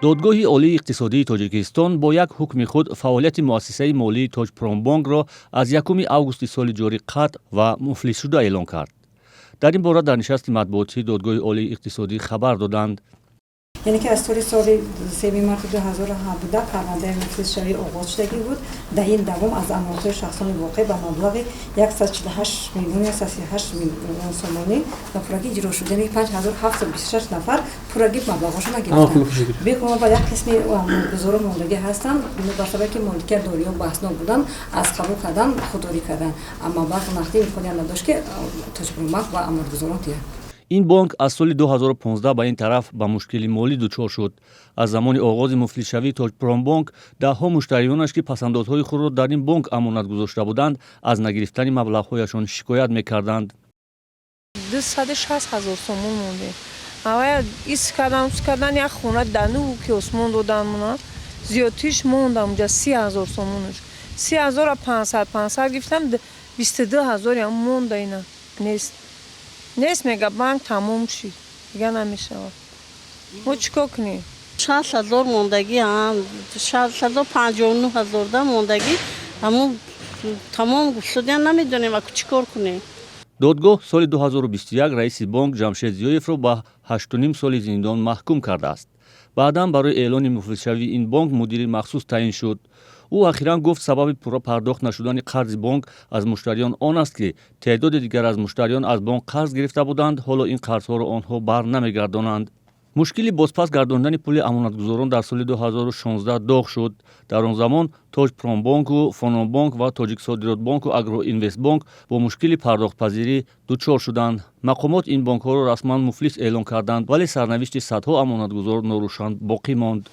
Додгоҳи Олии иқтисодии Тоҷикистон бо як ҳукми худ фаъолияти муассисаи молии Тоҷпромбонкро аз 1 августи соли ҷорӣ қатъ ва муфлисшуда эълон кард. Дар ин бора дар нишасти матбуотии Додгоҳи Олии иқтисодӣ хабар доданд. Яъне ки аз соли 3 марти 2017 парвандаи муфлисшавӣ оғоз шудагӣ буд. Дар ин давом аз амонатҳои шахсони воқеъ ба маблағи 148 миллион 138 миллион сомонӣ ба пуррагӣ иҷро шуд, яъне 5726 нафар пуррагӣ маблағҳошо нагирифтанд. Бегумон, ба як қисми амонатгузорон мондагӣ ҳастанд, бар сабаби ки моликият дориё баҳснок буданд, аз қабул кардан худдорӣ карданд. Маблағи нақдӣ имконият надошт, ки Тоҷпромбанк ба амонатгузорон диҳад. Ин бонк аз соли 2015 ба ин тараф ба мушкили молӣ дучор шуд. Аз замони оғози муфлисшавии Тоҷпромбонк даҳҳо муштариёнаш, ки пасандозҳои худро дар ин бонк амонат гузошта буданд, аз нагирифтани маблағҳояшон шикоят мекарданд. 260 000 сомон мондем. Авая ис кардан, ус кардан, як хона дану ки осмон додан мона, зиёдтиш мондам унҷа 30 000 сомонаш. 30 000-а 500 500 гирифтам, 22 000-ям монда. Ина нест, нест, мега, банк тамом шид, дига намешавад. Мо чӣ кор кунем? 60 000 мондагӣ, 659 000 да мондагӣ. Ҳамун тамом шудян, намедонем, аку чӣ кор кунем. Додгоҳ соли 2021 раиси бонк Ҷамшед Зиёевро ба 8,5 соли зиндон маҳкум кардааст. Баъдан барои эълони муфлисшавии ин бонк мудири махсус таъин шуд. Ӯ ахиран гуфт, сабаби пурра пардохт нашудани қарзи бонк аз муштариён он аст, ки теъдоди дигар аз муштариён аз бонк қарз гирифта буданд, ҳоло ин қарзҳоро онҳо бар намегардонанд. Мушкили бозпас гардондани пули амонатгузорон дар соли 2016 доғ шуд. Дар он замон Тоҷпромбонку, Фононбонк ва Тоҷиксодиротбонку Агроинвестбонк бо мушкили пардохтпазирӣ дучор шуданд. Мақомот ин бонкҳоро расман муфлис эълон карданд, вале сарнавишти садҳо амонатгузор норӯшан боқӣ монд.